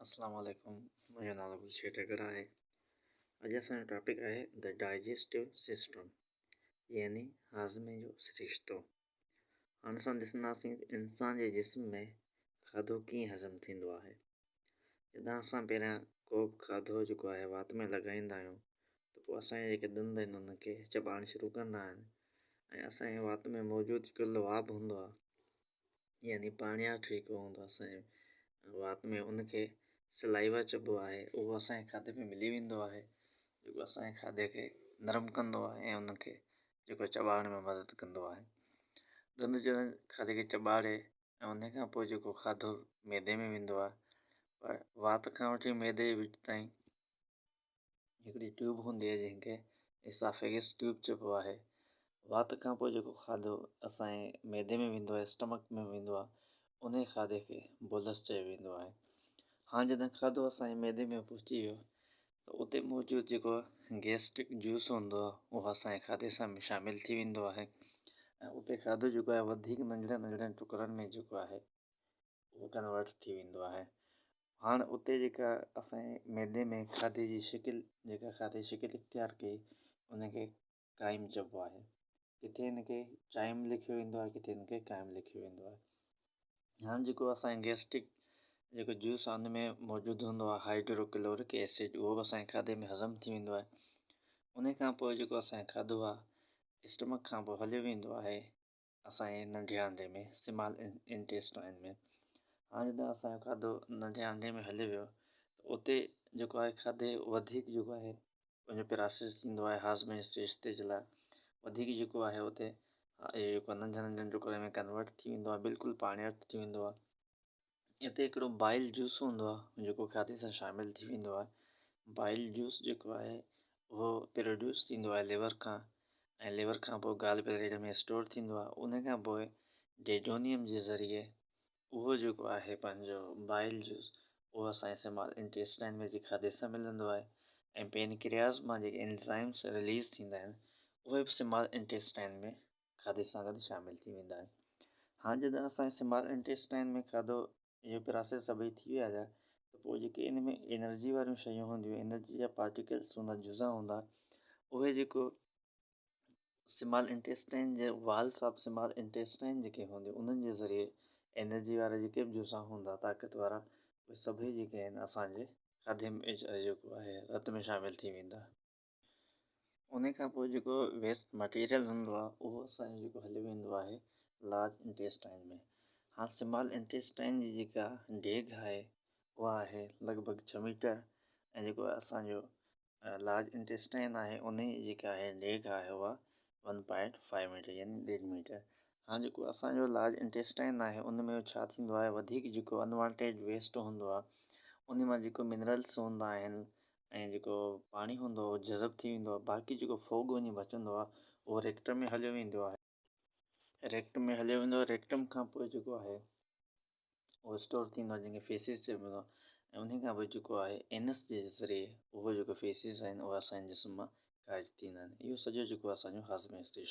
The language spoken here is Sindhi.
اسلام عليڪم منهنجو نالو گلشير ڊگر آهي اڄ اسان جو ٽاپڪ آهي The Digestive System يعني هاضمي جو سرشتو هاڻ اسان ڏسنداسين ته انسان جي جسم ۾ کاڌو ڪيئن هضم ٿيندو آهي جڏهن اسان پهريان ڪو به کاڌو جيڪو آهي وات ۾ لڳائيندا آهيون ته پوء اسان جا جيڪي ڏند آهن انهن کي چٻاڙڻ شروع ڪندا آهن ۽ اسان جي وات ۾ موجود جيڪو لعاب هوندو آهي يعني پاڻياٺ جيڪو هوندو آهي اسان جي وات ۾ ان کي سلائيوا چئبو آهي اهو اسان جي کاڌي ۾ ملي ويندو آهي جيڪو اسان جي کاڌي کي نرم ڪندو آهي ۽ ان کي جيڪو چٻاڙڻ ۾ مدد ڪندو آهي ڏند جڏهن کاڌي کي چٻاڙي ۽ ان کان پوء جيڪو کاڌو معدي ۾ ويندو آهي پر وات کان وٺي معدي جي وچ تائين هڪڙي ٽيوب هوندي آهي جنهن کي Esophagus tube چئبو آهي. وات کان پوء جيڪو کاڌو اسان جي معدي ۾ ويندو آهي Stomach ۾ ويندو آهي انهي کاڌي کي بولس چيو ويندو آهي. هاڻ جڏهن کاڌو اسان جي معدي ۾ پهچي ويو ته اتي موجود جيڪو گيسٽرڪ جوس هوندو آهي اهو اسان جي کاڌي سان شامل ٿي ويندو آهي ۽ اتي کاڌو جيڪو آهي وڌيڪ ننڍڙن ننڍڙن ٽڪرن ۾ جيڪو آهي اهو ڪنورٽ ٿي ويندو آهي. هاڻ اتي جيڪا اسان جي معدي ۾ کاڌي جي شڪل جيڪا کاڌي جي شڪل اختيار ڪئي ان کي ڪائم چئبو آهي. ڪٿي ان کي چائم لکيو ويندو آهي ڪٿي ان کي ڪائم لکيو ويندو آهي. هاڻ جيڪو اسان جي گيسٽرڪ جيڪو جوس آهي ان ۾ موجود هوندو آهي هائيڊرو ڪلورڪ ايسڊ اهو به اسان جي کاڌي ۾ هضم ٿي ويندو آهي. ان کان پوء جيڪو اسان جو کاڌو آهي اسٽمڪ کان پوء هليو ويندو آهي اسان جي ننڍي آنڊي ۾ سمال انٽيسٽائن ۾ هاڻي جڏهن اسان جو کاڌو ننڍي آنڊي ۾ هليو ويو ته اتي جيڪو آهي کاڌي وڌيڪ جيڪو آهي ان جو پراسيس ٿيندو آهي هاضمي سرشتي جي لاء وڌيڪ جيڪو آهي اتي اهو جيڪو ننڍن ننڍن ٽڪرن ۾ ڪنورٽ ٿي ويندو آهي بلڪل پاڻياٺ ٿي ويندو آهي اتي هڪڙو بائل جوس هوندو آهي جيڪو کاڌي سان شامل ٿي ويندو آهي. بائل جوس جيڪو آهي اهو پروڊيوس ٿيندو آهي ليور کان ۽ ليور کان پوء گال بليڊر ۾ اسٽور ٿيندو آهي ان کان پوء ڊيڊونيم جي ذريعي اهو جيڪو آهي پنهنجو بائل جوس اهو اسان جي سمال انٽيسٽائن ۾ جي کاڌي سان ملندو آهي ۽ پينڪرياز مان جيڪي انزائمس رليز ٿيندا آهن اهي به سمال انٽيسٽائن ۾ کاڌي سان گڏ شامل ٿي ويندا آهن. هاڻ جڏهن اسان جي سمال انٽيسٽائن ۾ کاڌو اهي پراسيس سڀئي ٿي ويا جا ته پوء جيڪي ان ۾ انرجي واريون شيون هونديون انرجي جا پارٽيڪلس هوندا جزا هوندا اهي جيڪو سمال انٽيسٽائن جي والس آف سمال انٽيسٽائن جيڪي هونديون انهن جي ذريعي انرجي وارا جيڪي به جزا هوندا طاقت وارا اهي سڀئي جيڪي آهن اسان جي کاڌي ۾ جيڪو آهي رت ۾ شامل ٿي ويندا. انهي کان پوء جيڪو ويسٽ مٽيريل هوندو آهي اهو اسان جو جيڪو هليو ويندو آهي لارج انٽيسٽائن ۾ هاڻ سمال انٽيسٽائن جي جيڪا ڊيگهه آهي اها آهي لڳ ڀڳ ڇهه ميٽر ۽ جيڪو اسان جو لارج انٽيسٽائن آهي انهي جي جيڪا آهي ڊيگهه آهي اها ون پوائنٽ فائيو ميٽر يعني ڏيڍ ميٽر هاڻ جيڪو اسان جو لارج انٽيسٽائن آهي ان ۾ ڇا ٿيندو آهي وڌيڪ جيڪو انوانٽيڊ ويسٽ هوندو آهي ان مان جيڪو منرلس هوندا آهن ۽ جيڪو پاڻي هوندو آهي اهو جذب ٿي ويندو آهي باقي جيڪو ڦوڳ وڃي بچندو آهي اهو ريڪٽم ۾ هليو ويندو آهي. ريڪٽم ۾ هليو ويندو آهي ريڪٽم کان پوء جيڪو آهي اهو اسٽور ٿيندو آهي جنهن کي فيسز چئبو آهي ۽ انهي کان پوء جيڪو آهي اينس جي ذريعي اهو جيڪو فيسز آهن اهي اسان جي جسم مان خارج ٿيندا آهن اهو سڄو جيڪو اسان جو هاضمي سرشتو.